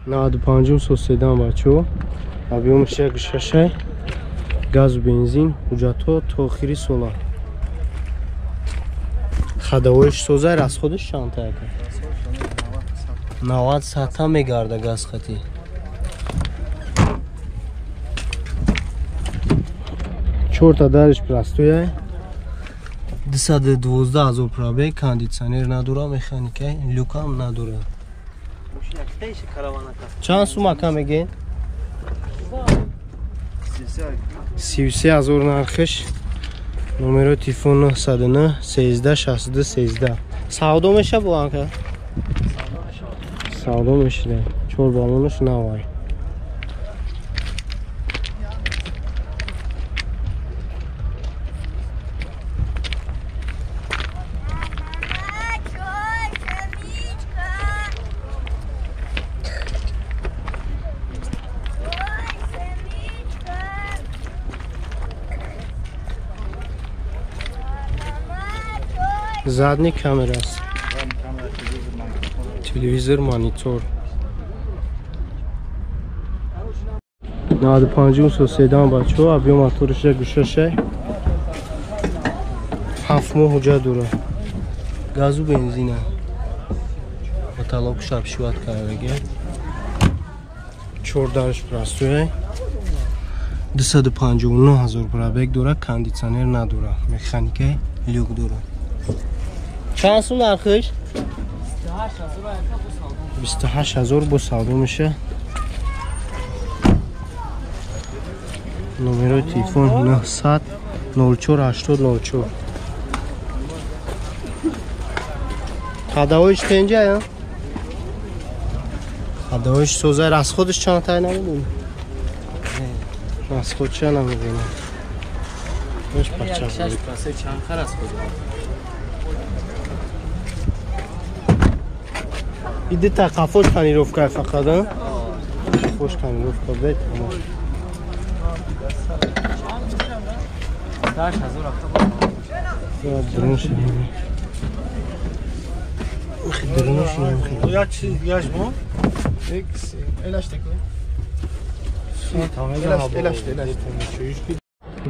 95 сол седан бачо. Объёмаш 1,6, газу бензин, ҳуҷҷатҳо то охири сола. Ходовоиш созай, расходаш чанд та? 90 сата мегарда газ хати. Чорта дариш простояй. 212 ҳазор пробег, кондитсионер надора, механика, люкам надора. Чанд сум ака мегӯед? 33 ҳазор нархиш. Номерои телефон 909 13 62 13. Савдо меша бо ака? Савдо мешуда. 4 баллонаш навай. Задний камера аст. Телевизор, монитор. 95 сол седан бачо, объём мотораш 1,6. 7 моҳ ҳуҷҷат дорад. Газу бензина. Потолок шабшиват кардаги. 4 дарш простояй. 259 ҳазор пробег дорад, кондитсионер надорад, механика люк дорад. Чанд сум нархиш? 28 ҳазор бо савдо меша. Номерои телефон 900 04 80 04. Ходовоиш тенҷа? Ходовоиш созай, расходаш чанд тай намедонӣ? Расход ча намедонӣ? Иди та қафош тонировка фақат, а? Қафош тонировка бед, тамом.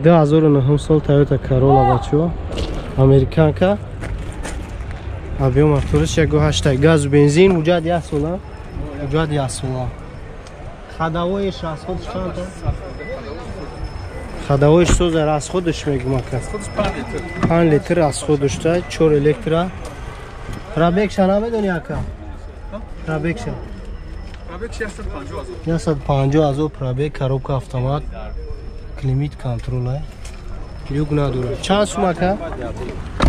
Ду ҳазору нӯҳум сол Toyota Corolla бачо, американка. Объём мотораш 1,8, газу бензин, ҳуҷҷат як сола. Ҳуҷҷат як сола. Ходовоиш расходаш чанд? Ходовоиш соза расходаш мегӯм ака. 5 литр расходаш та, 4 электро. Пробегша намедонӣ ака? Пробегша. Пробег 650 ҳазор. 650 ҳазор пробег, коробка автомат, климат контрол, люк надорад. Чанд сум ака?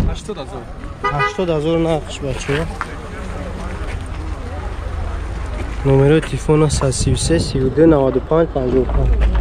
80 ҳазор. 80 ҳазор нархш бачо. Номерои телефон 133 32 95 55.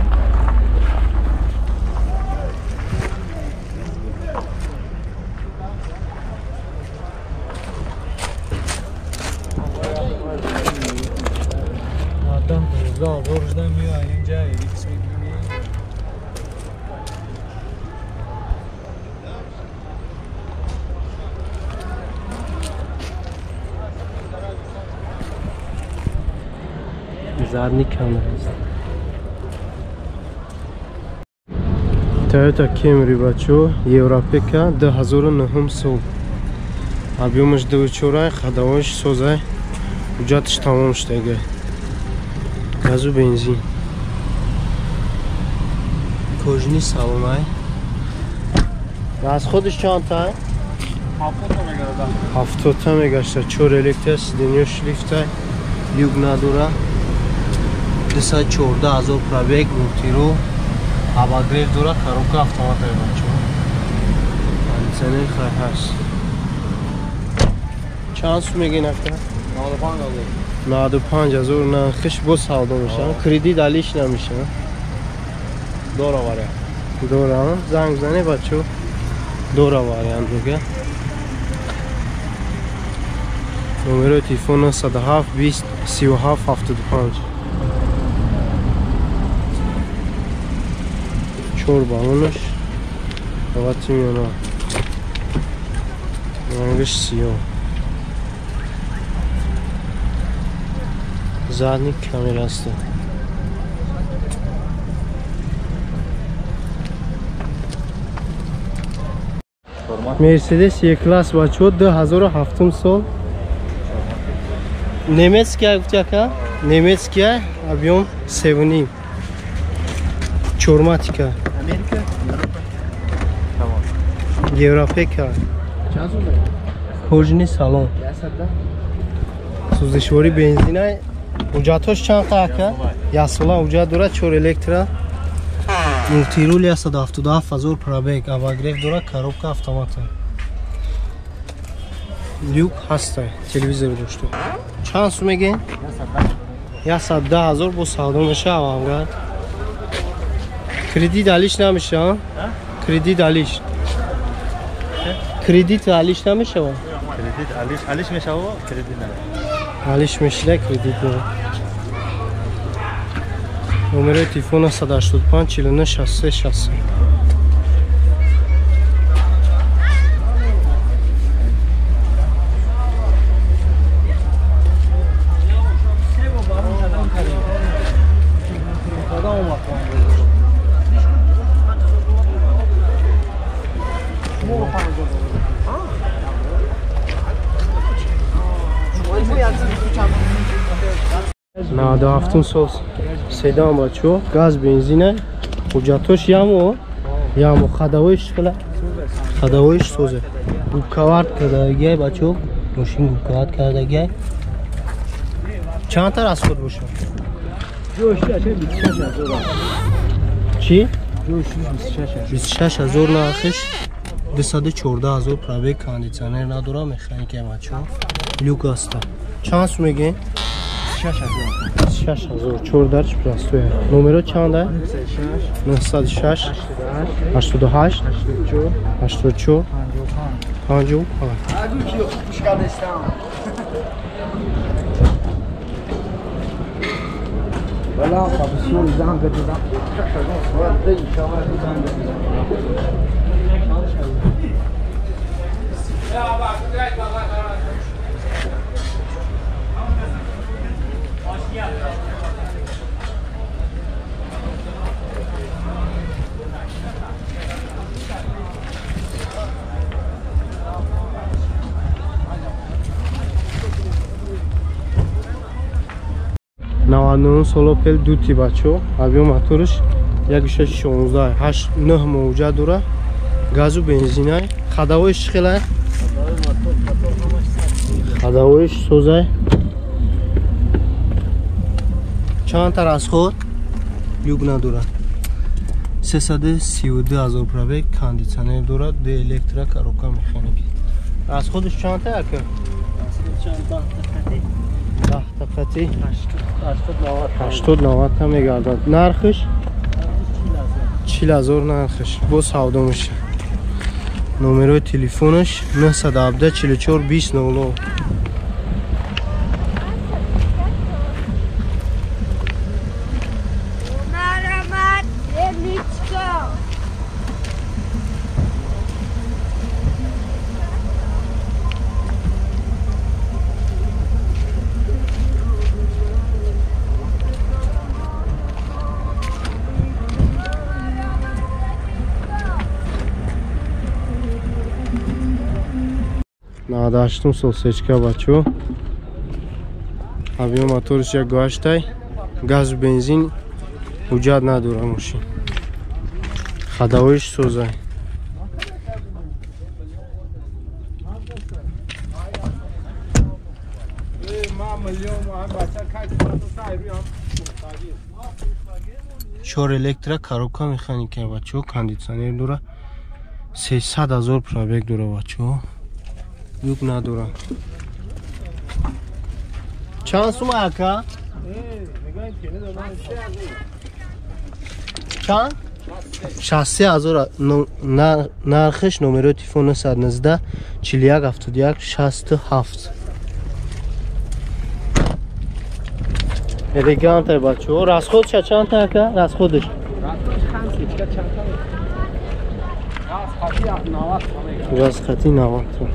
Задний камера аст. Toyota Camry бачо, Европека 2009 сол. Объёмаш 2,4, ходовоиш созай, ҳуҷҷаташ тамом шудага. Газу бензин. Кожини салонай. Расходаш чанд та? 70 та мегашта. 4 электро, сиденьёш лифтай, люк надора. 214 ҳазор пробег, мултиро, обогрев дора, коробка автомат бачо. Кондитсионер хай ҳаст. Чанд сум мегӯед ака? 95 ҳазор. 95 ҳазор нархиш бо савдо мешавад. Кредит алиш намешавад. Дора вариант. Дора, занг бизанед бачо. Дора вариант мега. Номерои телефон 907 20 37 75. 4 баллонаш давати миёна, рангаш сиёҳ. Задний камера аст. Мерседес Е-класс бачо 2007 сол. Немецкия гуфти ака? Немецкия, объем 7,5. Чорматика. Америка, Европа. Тамом. Европейка. Чанд сум? Кожаный салон. 110. Сӯзишворӣ бензина. Ҳуҷҷатҳош чанд та ака? Ясола ҳуҷҷат дорад, 4 электро. Мультирул 177 000 пробег, обогрев дорад, коробка автомата. Люк ҳаста, телевизор дошта. Чанд сум мегӯед? 110 000 бо савдо мешава авангард. Кредит алиш намешава? Кредит алиш. Кредит алиш намешава? Кредит алиш, алиш мешава, кредит не. Алиш мешава, кредит не. Номери телефона 185 49 63 63. 97 сол седан бачо, газ бензина, ҳуҷҷатош ямо, ямо ходовоиш хела, ходовоиш созе. Губкавард кардагиай бачо, мошин губкавард кардагиай. Чанд та расход боша? Чӣ? 26 000 нархиш, 214 000 пробег, кондитсионер надора, механика бачо. Люк аста. Чанд сум мегӯед? 6 000, 14 простое. Номеро чанд? 906 88 84 55. 99 сол Opel Duty бачо, объем моторш 1.16, 8 9 мавҷа дора, газу бензинай, ходовоиш чӣ хелай? Ходовоиш созай. Чанд та расход? Люк надора. 332 000 пробег, кондитсионер дорад, ду электро, коробка механики. Расходш чанд та ака? 10 тақати 80-90 та мегардад. Нархиш 40 000 нархиш. Бо савдо меша. Номерои телефонаш 917 44 20 00. 98 сол сечка бачо, объем моторш 1.8, газу бензин, ҳуҷҷат надора мошин, ходовоиш созай. Чор электро, коробка механика бачо, кондитсионер дора, 300 000 пробег дора бачо. Люк надора. Чанд сум ака? Чанд? 63 000 нархиш. Номерои телефон 919 41 71 67. Элегантай бачо. Расход ша чанд та ака? Расходш? Расхати 90.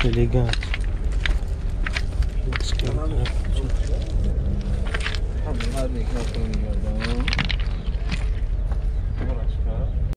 Элегант.